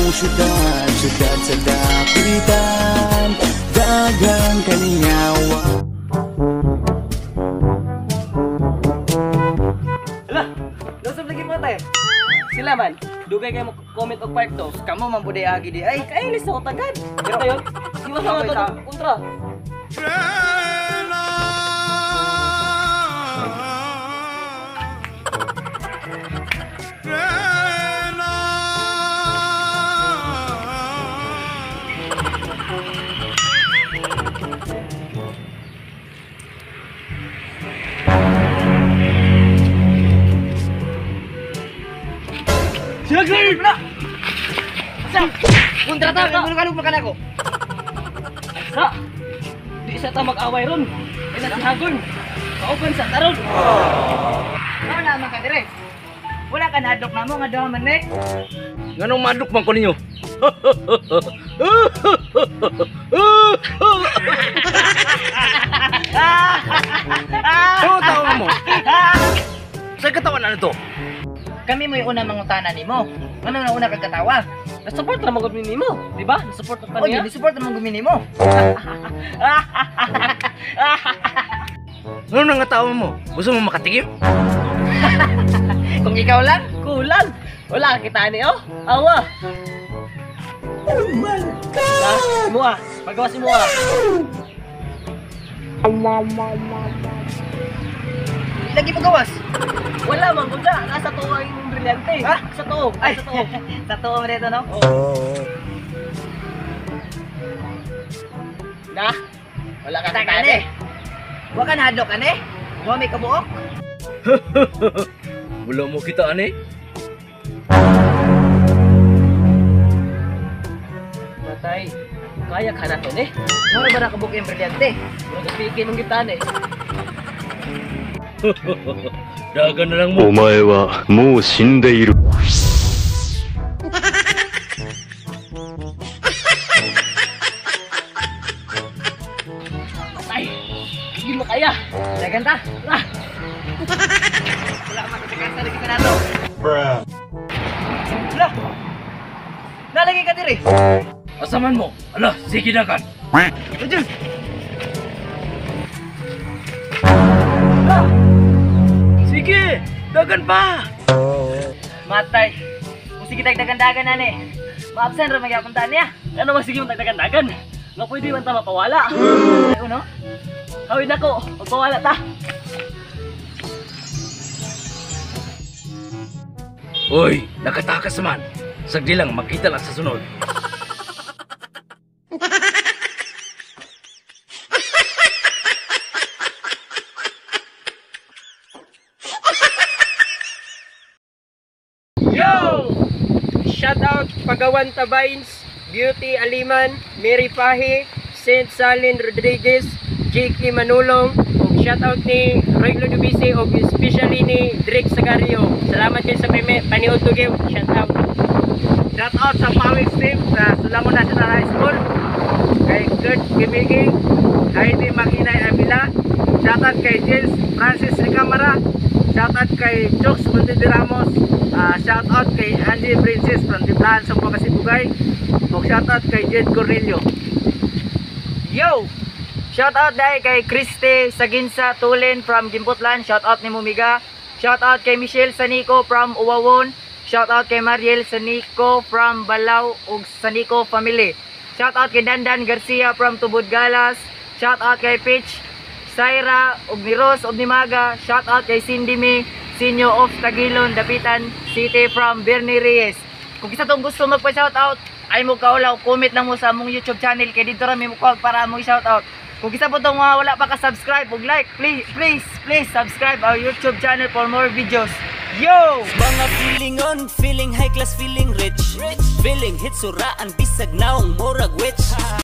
Syudad, syudad sa dapitan, daghang kalingawan. Ala, lusog lagi mo tayo. Sila man, dugay kayo mo comment og part 2. Kamo man pud agi di ay. Kainis ako tagad. Pero kayo, iwas na Okay, to ta. Kontra. Kontra ta, kay mo makan ako. Sa. Di sa ta mag-away ron. Ay nasihagon. Kauban sa taron. Wala man ka dire. Wala ka nahadlok namo nga duha man ni. Nganong madlok man ko ninyo? Ano tawa mo? Sa katawan na to? Kami mo yung unang mangutana nimo. Ano na una kag katawa? Na-support ra magud nimo, di ba? Na-support ra O niya. di support naman gumi nimo. Ano nang tawa mo? Gusto mo makatikim? Kung ikaw lang, Kulang. Wala kita ni oh. Awa. Oh my God! Mo ah. Pagawa si mo ah. Lagi mo gawas. Wala man gud na. Nasa tuo ang imong brilyante. Ha? Sa tuo. Ay, Sa tuo. Sa tuo mo dito no. Na. Wala ka Kita kita ka ni. ni. Wa ka nahadlok ani. Wa may kabuok. Wala mo kita ani? Matay. Kaya ka na to ni. Mura ba na kabuok yung brilyante? Murag apiki mong kita ni. Dagan na lang mo. お前はもう死んでいる。 Matay. Hindi mo kaya. Dagan ta. Ah. Wala man ka sa kita nato. Bruh. Wala. Nalagi ka diri. Asaman mo? Ala, sige dagan. Rajul. Sige, dagan pa. Matay. Kung sige tagdagan-dagan na ni. Ma-absent ra magyapon ta niya. Ano man sige mong tagdagan-dagan? Nga pwede man ta mapawala. Ay uno. Hawid nako, magpawala ta. Uy, nakatakas man. Sagdi lang, makita lang sa sunod. Yo! Shout out Pagawan Tabains, Beauty Aliman, Mary Pahi, Saint Salin Rodriguez, Jakey Manulong, ug shout out ni Roy Ludovisi ug especially ni Drake Sagario. Salamat kayo sa paniud to give. Shout out. Shout out sa Pawis team sa Sulangon National High School. Kay Kurt Gimigi, Heidi Makinay Avila. Shout out kay James Francis Ricamara. Shout out kay Jokes Monte de Ramos. Shout out kay Andy Princess from Diblahan, Zamboanga Sibugay. Ug shout out kay Jed Cornelio. Yo! Shout out dahil kay Christy Saginsa Tulin from Gimbutlan. Shout out ni Mumiga. Shout out kay Michelle Sanico from Uwawon. Shout out kay Mariel Sanico from Balao ug Sanico family. Shout out kay Dandan Garcia from Tubod Galas. Shout out kay Peach Saira ug ni Rose ug ni Maga. Shout out kay Cindy May Sinyo of Tagilon, Dapitan City from Bernie Reyes. Kung isa tong gusto magpa-shout out, ay mo kaulaw, comment lang mo sa among YouTube channel kay dito ra mi mukuha para among shout out. Kung isa po tong mga wala pa ka-subscribe ug like, please please please subscribe our YouTube channel for more videos. Yo! Mga feeling on, feeling high class, feeling rich. Feeling hitsuraan, bisag naong murag witch.